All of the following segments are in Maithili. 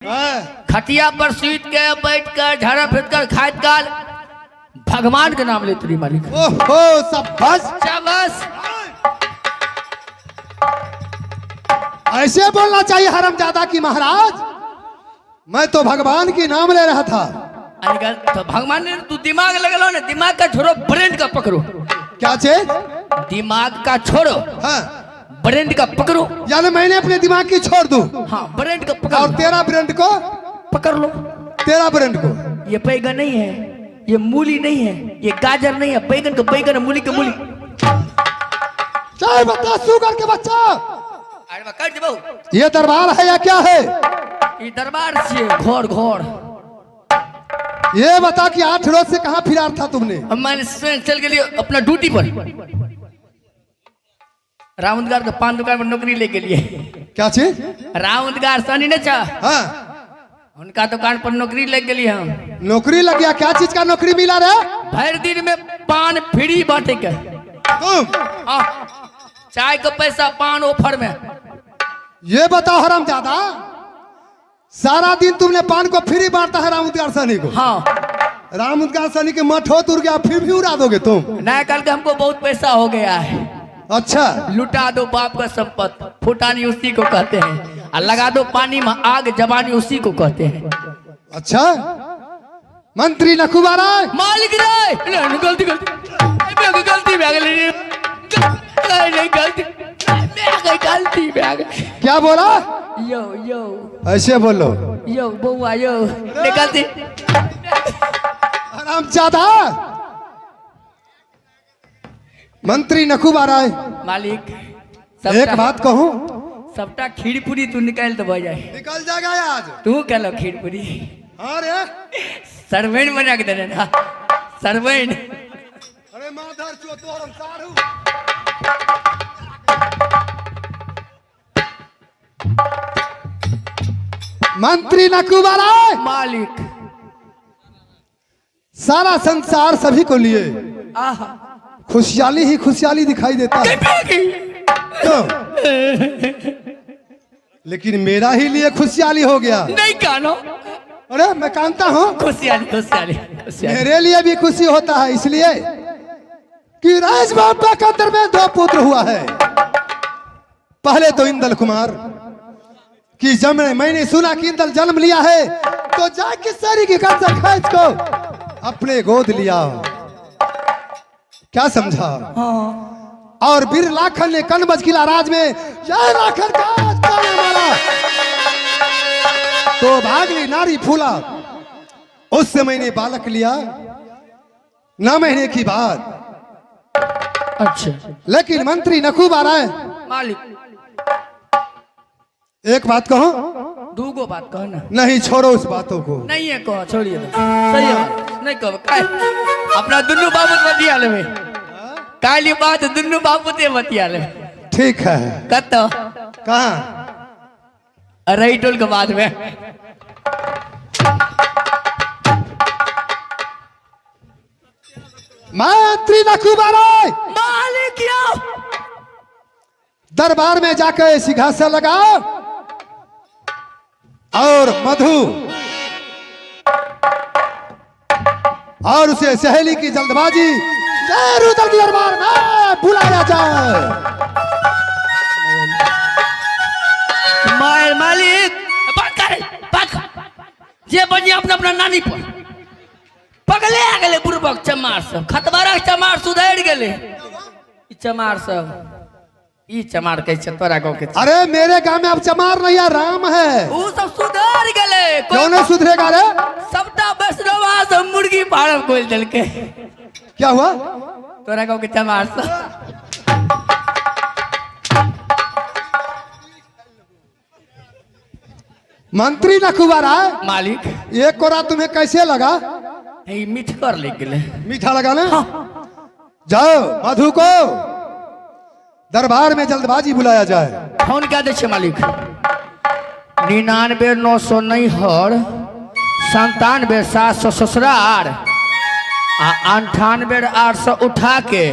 हाँ। खटिया पर सूत के बैठ कर झाड़ा फिर कर खाइत काल भगवान के नाम लेते रही मालिक। ओहो शाबाश। शाबाश। ऐसे बोलना चाहिए हरामजादा की महाराज मैं तो भगवान की नाम ले रहा था। अरे तो भगवान ने तू दिमाग लगलो ना, दिमाग का छोड़ो ब्रेन का पकड़ो। क्या चीज? दिमाग का छोड़ो। हाँ। ब्रेन का पकड़ो। यानी मैंने अपने दिमाग की छोड़ दूं। हाँ ब्रेन का पकड़। और तेरा ब्रेन को पकड़ लो। तेरा ब्रेन को। ये बैगन नहीं है, ये मूली नहीं है, ये गाजर नहीं है, बैगन का बैगन है, मूली का मूली। चाय बता सुगर के बच्चा। अरे बा, कर देबो। ये दरबार है या क्या है? ई दरबार से घर घर। ये बता कि 8 रोज से कहाँ फिरार था तुमने? हम मैंने स्वयं चल के लिए अपना ड्यूटी पर राउंदगार के पान दुकान पर नौकरी लेके लिए। क्या चीज? राउंदगार सनी ने चा। हाँ। उनका दुकान पर नौकरी लग गई हम। नौकरी लग गया? क्या चीज का नौकरी मिला रे? भर दिन में पान फ्री बांटे के। तुम? हाँ, चाय का पैसा पान ऑफर में। ये बताओ हरामजादा, सारा दिन तुमने पान को फ्री बांटता है रामउदगार सनी को? हाँ। रामउदगार सनी के मठ हो तुर गया फिर भी उड़ा दोगे तुम? नया कल के हमको बहुत पैसा हो गया है। अच्छा। लुटा दो बाप का संपत्ति, फुटानी उसी को कहते हैं, और लगा दो पानी में आग, जवानी उसी को कहते हैं। अच्छा मंत्री नकुबारा। मालिक रे, नहीं, गलती गलती मैं गलती में आ गई, नहीं गलती मैं आ गई, गलती में आ गई। क्या बोला? यो यो। ऐसे बोलो। यो बउआ यो, नहीं गलती। हरामजादा मंत्री नकुबारा। मालिक एक बात कहूं? सबटा खीर पूरी तू निकाल दे जाए। निकल जाएगा आज। तू कहलो खीर पूरी। अरे सरवैन बना के देने ना, सरवैन। अरे माधर चो तोहर हम सारू। मंत्री नकुबारा। मालिक। सारा संसार सभी को लिए आहा खुशहाली ही खुशहाली दिखाई देता है। क्यों? लेकिन मेरा ही लिए खुशहाली हो गया। नहीं कानो। अरे मैं कानता हूँ। खुशहाली खुशहाली खुशहाली। मेरे लिए भी खुशी होता है इसलिए कि राज बाबा के अंदर में 2 पुत्र हुआ है। पहले तो इंदल कुमार कि जब मैंने सुना कि इंदल जन्म लिया है तो जाके सारी की कंसर खींच को अपने गोद लिया। क्या समझा? हाँ। और वीर लाखन ने कनबज किला राज में जय लाखन का ताना मारा तो भागली नारी फूला, उससे मैंने बालक लिया 9 महीने की बाद। अच्छा। लेकिन मंत्री नखूब आ रहा है। मालिक। एक बात कहो? दूगो बात कहो ना। नहीं छोड़ो उस बातों को। नहीं है कहो, छोड़िए तो। सही है, नहीं कहो काय अपना दुनू बाबू बतिया लेबे, काली बात दुनू बाबू ते बतिया लेबे। ठीक है। कतो? कहाँ? अरई टोल के बाद में। मंत्री नखूबाराय। मालिक यो। दरबार में जाकर सिंहासन लगाओ और मधु और उसे सहेली की जल्दबाजी जय रुद्र के दरबार में बुलाया जाए। मालिक बात कर, बात कर। जे बनिया अपना अपना नानी पर पगले आ गेले बुड़बक चमार सब, खतबारा चमार सुधर गेले। ई चमार सब ई चमार कहै छै तोरा गाँव के। अरे मेरे गांव में अब चमार नहीं है, राम है। ऊ सब सुधर गेले। क्यों नहीं सुधरेगा रे? सबटा वैष्णवा सब मुर्गी फार्म खोल देलकै। क्या हुआ? तोरा गाँव के चमार सब। मंत्री नकुबारा। मालिक। एक कोरा तुम्हें कैसे लगा? ये मीठ कर ले गेले। मीठा लगा ना? हाँ। जाओ मधु को दरबार में जल्दबाजी बुलाया जाए। फोन क्या दे छे मालिक? 99 900 नैहर, 97 700 ससुरार, आ 98 800 उठा के,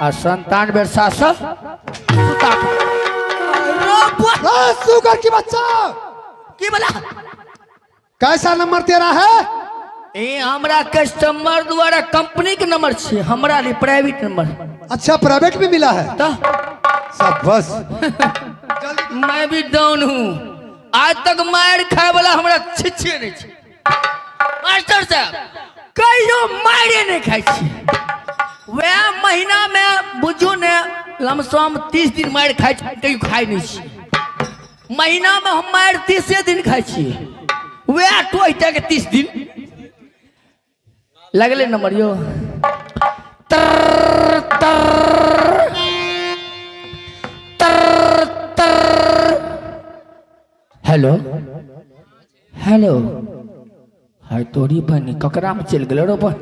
आ 97 700 सुता के। सुगर की बच्चा। की बोला? कैसा नंबर तेरा है? ए हमरा कस्टमर द्वारा कंपनी के नंबर छे, हमरा लिए प्राइवेट नंबर। अच्छा प्राइवेट भी मिला है? तो सब बस। मैं भी डाउन हूँ, आज तक मार खाए वाला हमरा छिछे नहीं छे मास्टर साहब, कहियो मारे नहीं खाए छी। वह महीना में बुझू ने लमसम 30 दिन मार खाए छी, कहियो खाए नहीं छी। महीना में हम मार 30 दिन खाए छी, वह टोहिता के 30 दिन लगले नंबर यो। तर तर तर तर। हेलो हेलो, हाय तोरी बनी ककरा में चल गेलो रो पर,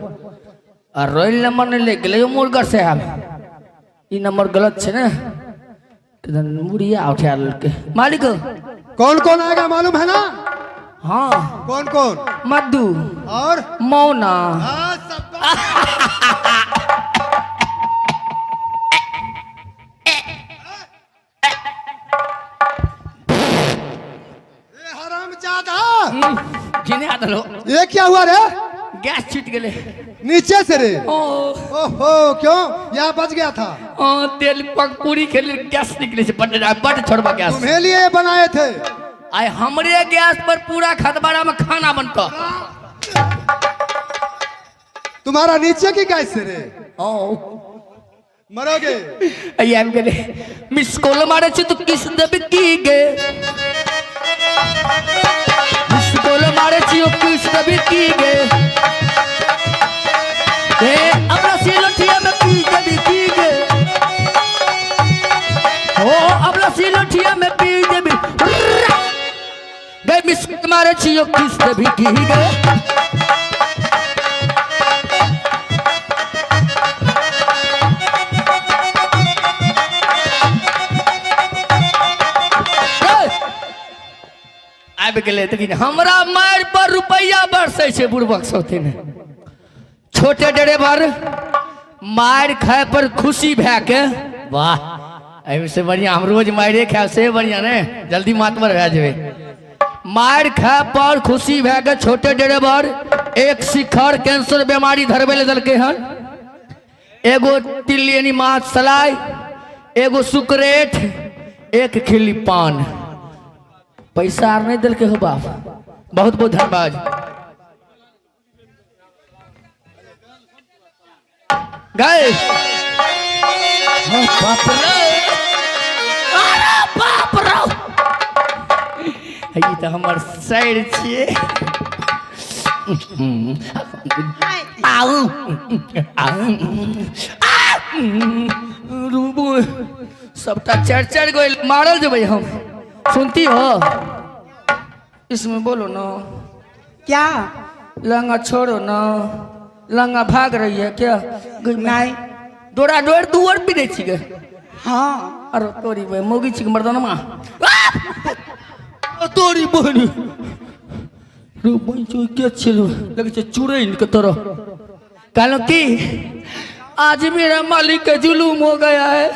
आ रोल नंबर नहीं ले गेलै मुर्गर साहब, ई नंबर गलत छे ने, मुड़िया उठा लेलकै। मालिक कौन कौन आएगा मालूम है ना? हाँ। कौन कौन? मधु और मौना। हाँ, सब। हरामजादा जिन्हें हाथ लो। ये क्या हुआ रे? गैस छूट गए नीचे से रे। ओहो क्यों यहाँ बच गया था? ओ तेल पक पूरी के लिए गैस निकले से बड बड छोड़बा गैस। तुम्हें लिए बनाए थे। आय हमरे गैस पर पूरा खतबारा में खाना बनता। तुम्हारा नीचे की गैस से रे। ओ मरोगे। आइ गेले मिस कॉल मारे छी तो किस देबी की गे, मिस कॉल मारे छी ओ किस देबी की गे, ए अपना सिलोठिया में पी देबी की गे, ओ अपना सिलोठिया में पी देबी गे, मिस कॉल मारे छी ओ किस देबी की गे। आबि गेलै लेकिन हमरा मारि पर रुपैआ बरसै छै बुड़बक सौतीन। छोटे ड्राइवर मारि खाय पर खुशी भए के वाह, एहिसँ बढ़िआँ हम रोज मारिए खायब से बढ़िआँ ने, जल्दी मातबर भए जेबै। मारि खाय पर खुशी भए के छोटे ड्राइवर एक शिखर कैंसर बीमारी धरबै लए देलकै हन, एगो तिल्ली यानी माछ सलाई, एगो सुकरेट, एक खिल्ली पान। पैसा आर नहीं दिल के हो बाप। बहुत बहुत धन्यवाद। गए बाप रे, अरे बाप रे, ई तो हमर सर छियै। आउ आउ सबटा चारि चारि गो मारल जेबै हम। सुनती हो? इसमें बोलो ना। क्या? लहंगा छोड़ो ना, लहंगा भाग रही है क्या? नहीं। डोरा डोर तू और भी नहीं छी। हाँ। अरे तोरी भाई मोगी छी मर्दाना तोरी बहनी रे बहन चो के छी लगे छै चुड़ैल के तरह। कहलो कि आज मेरा मालिक के जुलूम हो गया है।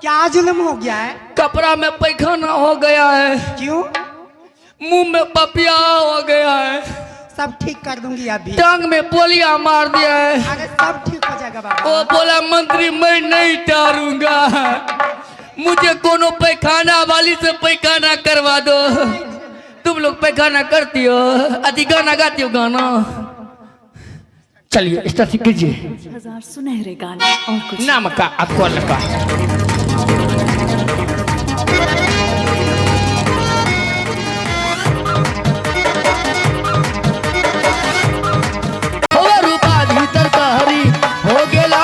क्या जुलूम हो गया है? कपड़ा में पैखाना हो गया है। क्यों? मुंह में पपिया हो गया है। सब ठीक कर दूंगी अभी। टांग में पोलिया मार दिया है। अरे सब ठीक हो जाएगा बाबा। ओ बोला मंत्री मैं नहीं टारूंगा, मुझे कोनो पैखाना वाली से पैखाना करवा दो। तुम लोग पैखाना करती हो, अति गाना गाती हो गाना। चलिए स्टार्ट कीजिए। हजार सुनहरे गाने और कुछ नाम का अकल का। भीतर कहरी हो गेला,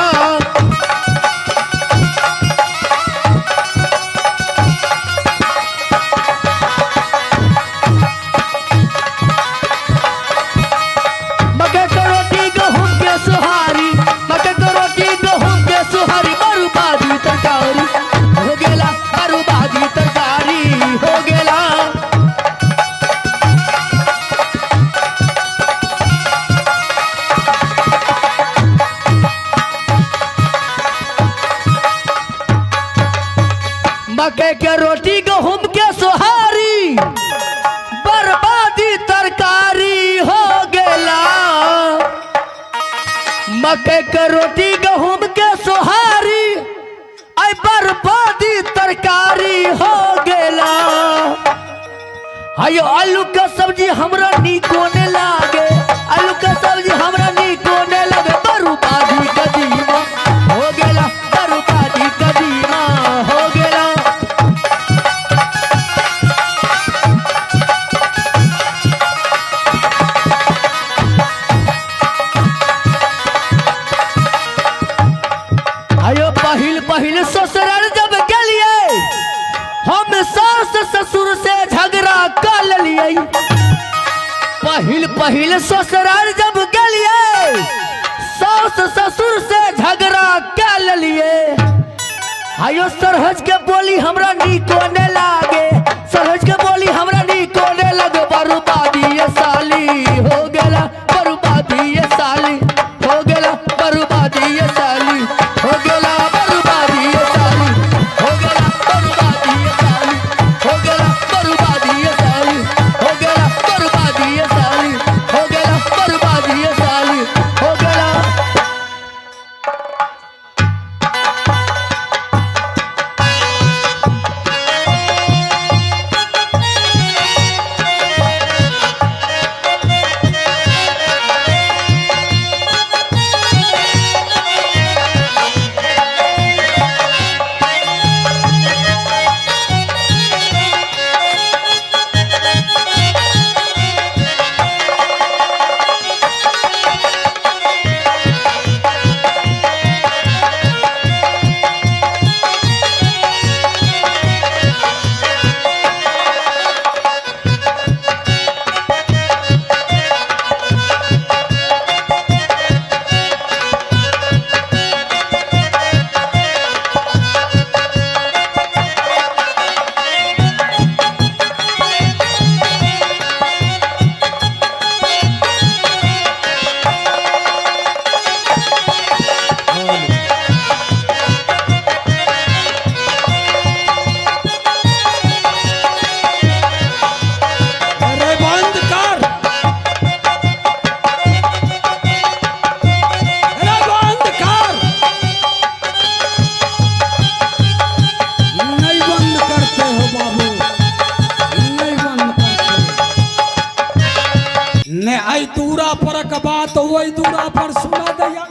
मक्का के रोटी गहूम के सोहारी, मक्का के रोटी गहूम के सोहारी, बरू बाजी तरकारी हो गेला। मकई के रोटी गहूम के सोहारी, आई बर्बादी तरकारी हो गेला। आयो आलू के सब्जी हमरा नीको ने लागे, आलू के सब्जी हमरा नीको ने लागे, बर्बादी कदीमा हो गेला, बर्बादी कदीमा हो गेला। आयो पहिल पहिल ससुराल जब गेलिए, हम सास ससुर से झगड़ा कर लेलिए। पहिल पहिल ससुराल जब गेलिए, सास ससुर से झगड़ा कर लेलिए। आयो सरहज के बोली हमरा नीको ने लागे, सरहज के बोली हमरा नीको ने लगे, बर्बादी ये साली हो गेला, बर्बादी ये साली हो गेला, बर्बादी ये साली हो गेला, बर्बादी ये साली हो गेला, बर्बादी ये साली हो गेला, बर्बादी ये साली हो गेला, बर्बादी ये साली हो गेला, बर्बादी ये साली हो गेला। अरे बंद कर, अरे बंद कर, नहीं बंद करते हो बाबू, नहीं बंद करते। ने आई दूरा पर के बात वही दूरा पर सुना दैया,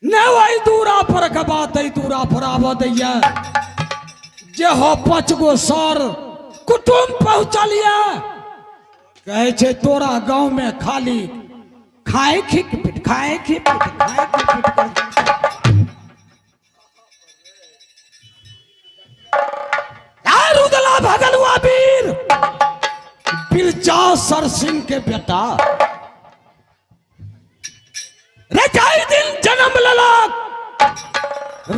ने वही दूरा पर के बात आई दूरा पर आब दैया। जे हो 5 गो सर कुटुम्ब पहुँचलिए, कहे छे तोरा गांव में खाली खाए खिक पिट, खाए खिक पिट, खाए खिक पिट कर। रुदला भगलुआ वीर बिरजा सर सिंह के बेटा रे जाई दिन जन्म ललक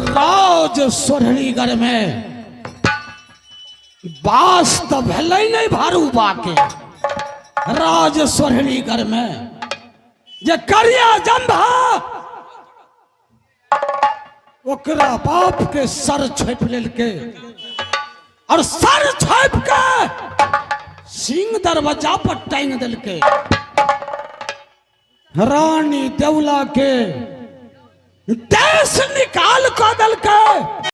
राज सोढ़ीगढ़ में, बास तो भेलै नहीं भारू बाके राज सोढ़ीगढ़ में, जे करिया जंभा ओकरा बाप के सर छोपि लेलकै और सर छोपि के सिंह दरवाजा पर टांग देलकै। रानी देवला के देश निकाल कऽ देलकै।